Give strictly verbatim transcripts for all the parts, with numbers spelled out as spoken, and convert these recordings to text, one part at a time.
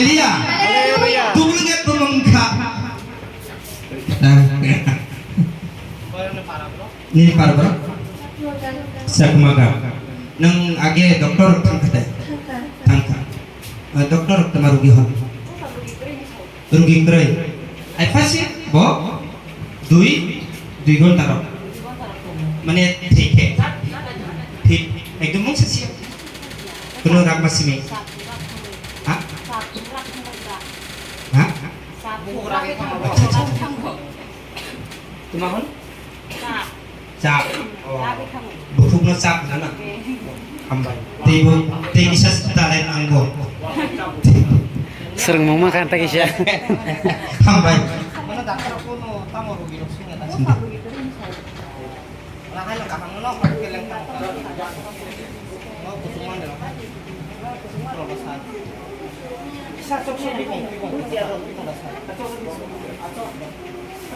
Hallelujah. Hallelujah. Duplicate bo wngkha. Nini para bro? Chakma ga. Nwng age doctor rok thang kha de? Thang kha. Thang kha. Ah, doctor rok tama rugi hor. Rugi kwrwi. Ai phasi bo dui, dui ghonta rok. Mane thik he. Thik. Ekdom mungsa si. Kuno rak ma simi. Ha? Ha? Acha, acha, acha. Tuma hwn? Chak. Oh. Bukhukno chak hwnna? Hambai. Teibo, tei kisa talent ang bo. Swrwngmung mankha ta kisa. Hambai.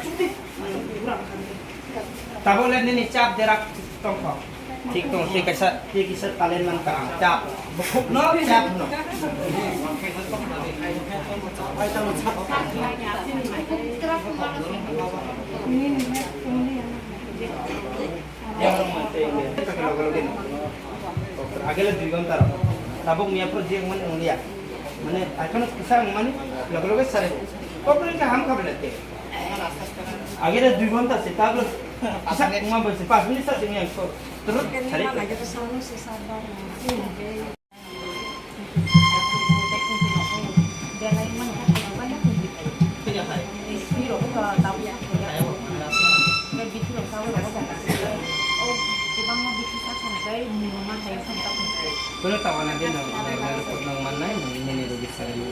Sindi. Tabuk le nini chap derak tongkho. Thik tong, thik kaisa, thik kaisa talent mankha ang. Chap. Bukhukno chap hwno. Agele dui ghonta rok. Tabuk miya phuru jiyang mani wngya. Mane, ekhon kisa wngmani, loge loge sare. Kokno khe ham kha belai te. Agele dui ghonta se, tabuk kisa wngma bai se, panch minute sa simi ang so. Turut sare. Kono tabana din no, no, no, no, no, mannai, no, nini rugi sare no.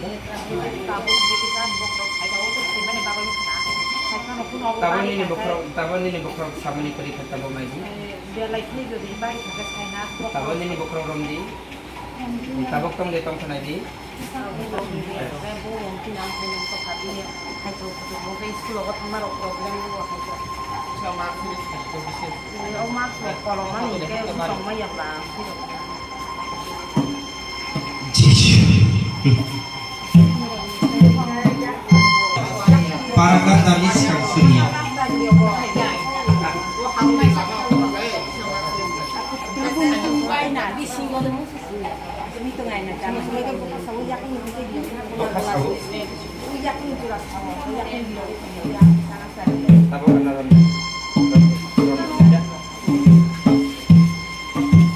Tabo nini bokhorok, tabo nini bokhorok samani kori kha tabo maiji. Tabo nini bokhorok romdi. Tabuk tong de tong khna di. Para kata ni skang sunia.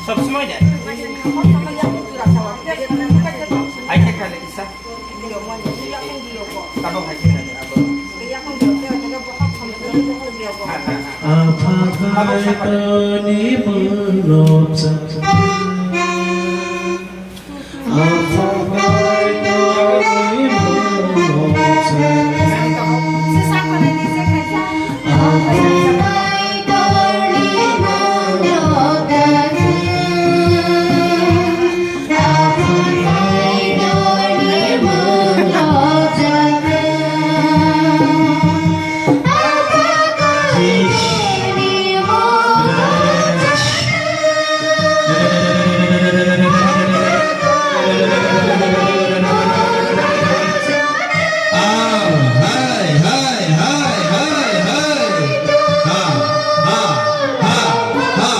Sob somoi de. Ai khe kale kisa. Tabok hai khe kale abo. Apha Kaitorni mwnoksa. Apha Kaitorni mwnoksa. Apha Kaitorni mwnoksa. Ah, hai, hai, hai, hai, hai. Ha, ha, ha, ha,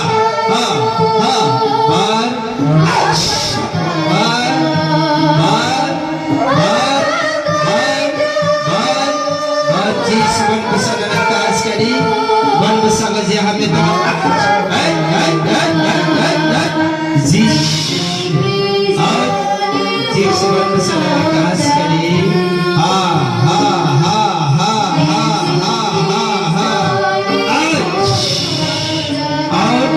ha, ha. Bar, bar, bar, bar, bar, bar, bar. Jiswan bwsakni kaskadi, wan bwsakni je hamya tong. Hai, hai, hai, hai, hai, hai. Jis. Out. Jiswan bwsakni kaskadi. Ha, ha, ha, ha, ha, ha, ha, ha. Out. Out,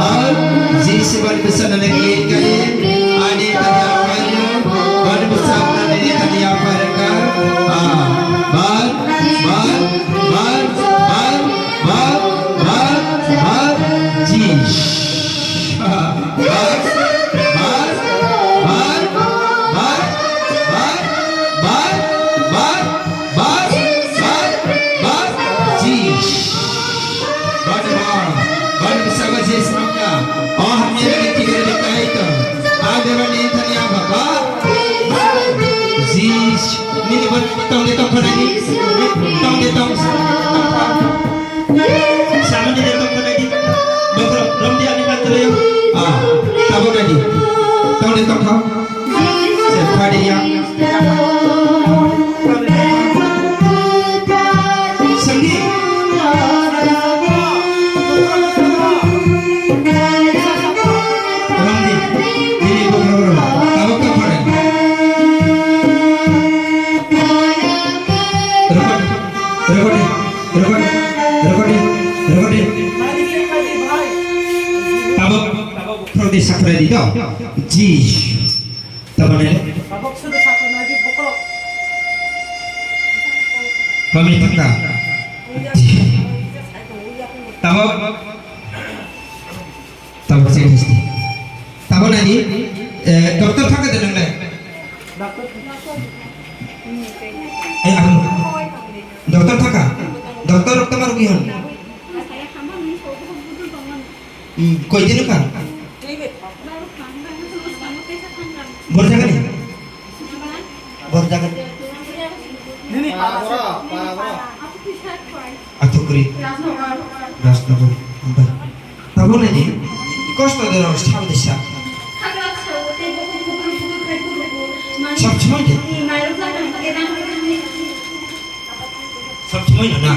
out, Jiswan bwsakni kali kali, ani tanya payo, ban bwsakni nini tanya parka, ah, bar, bar, bar, Jis. Bar, bar, bar, bar, bar, bar. Tong de tong khonai di. Tong de tong. Samani de tong khonai di. Bokro, rom di ani patro yo. Ah, tabo nai di. Tong de tong kho. Se khadi ya. Sangdi. Rom di. Ini bokro rom. Tabo tong khonai. Record, record, record, record, record. Tabuk, tabuk, prodi sakrai di to. Ji. Tabuk ni. Kami taka. Tabuk. Tabuk sih mesti. Tabuk nani, eh, doktor thaka de nang lai. Eh, anu. Doktor thaka. Doktor rok tamar rugi han. Hmm, koi din ka? Bor jaga ni? Bor jaga ni? Nini para bro, para bro. Atukri. Rajnagar. Ampai. Tabuk nai di, kosto de rok sabo de sa. Sab chumai de. Sab chumai na na.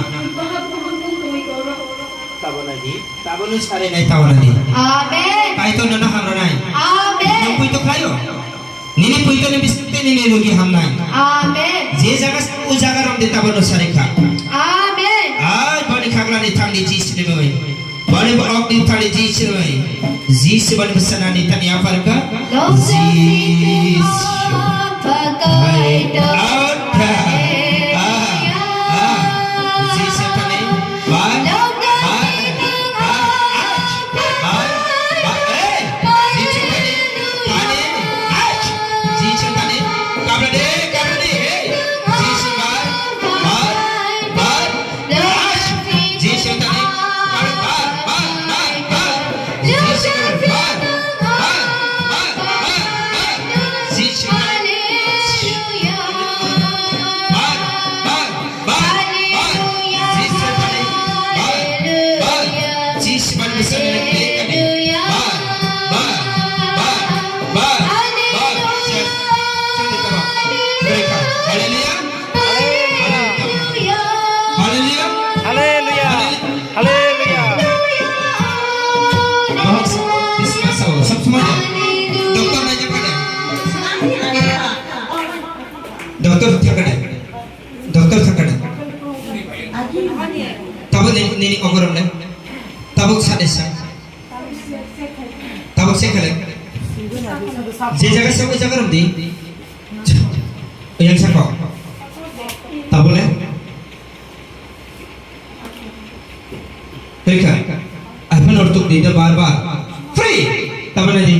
Tabuk nai di, tabuk nai sare nai tabuk nai di. Amen. Kaitor no na hamra nai. Amen. Nang pui to khayo. Nini puitani bisingtwi nini rugi hamnai. Amen. Je jaga sa o jaga romdi tabano sarikha. Amen. Ai boni khaglani thangdi Jisu ni bai. Boni bo okni thangdi Jisu ni bai. Jisu boni bwsanani tani aparka. Jisu. Amen. Ah, ah. Jisu tani. Bai. Bai. Ah, ah. Bai. Bai. Hey. Jisu tani. Tani, ash! Jisu tani, kabra de, kabra de, hey! Jisu bar, bar, bar, ash! Jisu tani, bar, bar, bar, bar, bar! Jisu bar, bar, bar, bar, bar! Jisu tani, bar, bar, bar, bar! Jisu tani, bar, bar! Jisu tani, bar, bar, bar, bar! Bar, bar, bar. Hallelujah. Hallelujah. Hallelujah. Hallelujah. Hallelujah. Bahut Christmas ho, sab samay. Doctor nahi jab kade. Doctor thakade. Doctor thakade. Tabo nini, nini ogorom ne. Tabo sade sa. Tabuk se khalai. Je jaga se o jaga romdi. Yang sako. Tabuk le. Hei kha. Apa nor tuk di bar bar. Free. Tabuk le di.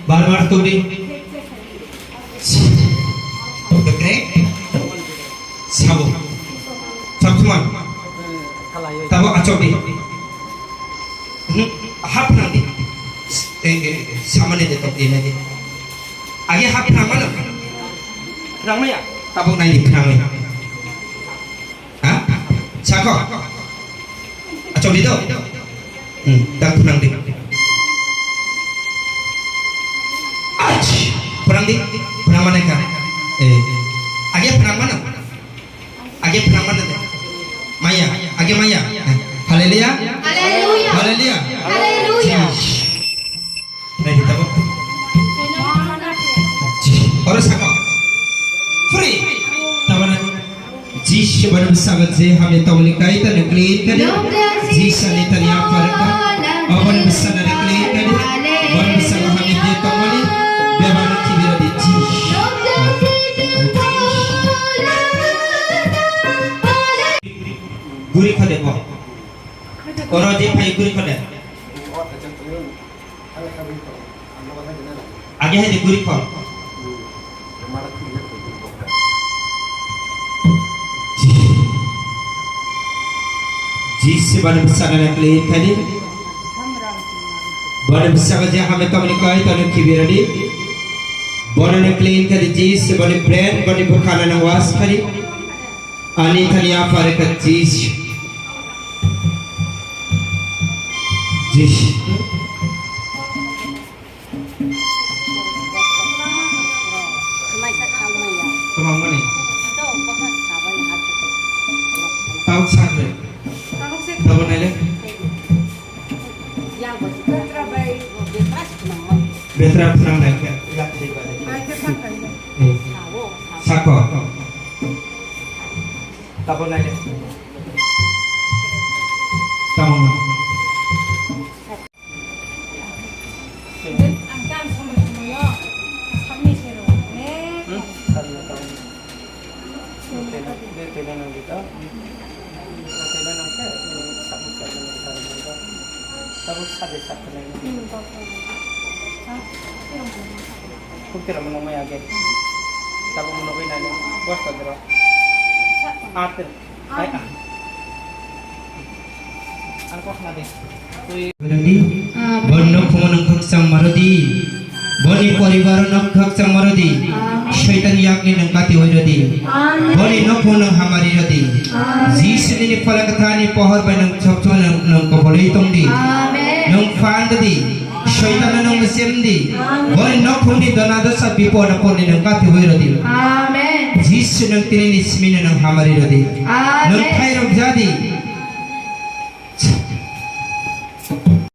Bar bar tuk di. Bekrek. Sabo. Sabtuman. Tabo achok di. Hmm, hap nang di. Eh, eh, eh, samani de tok di nai di. Agi hap nang mana? Nang maya. Tabo nai di nang maya. Ha? Sako. Achok di to. Hmm, dak phunang di. Ach, phunang di, phunang mana ka? Eh, age phunang mana? Age phunang mana de? Maya, age maya. Hallelujah. Hallelujah. Hallelujah. Hallelujah. Nai di tabo. Oro saka. Free. Tabana. Jisu bani bwskango je hamya tongmani kai tani clean kani. Jisu ni tani yapharka. Abani bwskango clean kani. Bani bwskango hamya je tongmani. Bebani kibira di Jisu. Guri khode bo. Oro je phai guri khode. Age hai de guri khol. Jisu bani bwskango clean kani. Bani bwskango je hamya tongmani kai tani kibira di. Bani clean kani Jisu bani brain bani bwkhana nang wash kani. Ani thani aphar kha Jisu. Jisu. Kwmangmani. Tau sakle. Tabo naile. Betra phunang nai khe. Eh. Sako. Tabo naile. Tamo. Tabuk sade saknai. Kukira mano mai age. Tabuk mano bai nani. Bosta dro. Atel. Ai, ah. Ang kok na de. Tui. Rodi. Amen. Bon nok humo nang khakchang marodi. Boni poribar nok khakchang marodi. Amen. Shaitan yakni nang kati oi rodi. Amen. Boni nok humo nang hamari rodi. Amen. Jisu nini phala kathani pohor bai nang chok chok nang, nang koboloi tongdi. Amen. Nang phan di. Shaitan nang mesemdi. Amen. Boni nokhungni dona dosa bipod apodni nang kati oi rodi. Amen. Jisu nang tinini simino nang hamari rodi. Amen. Nang thairok jadi.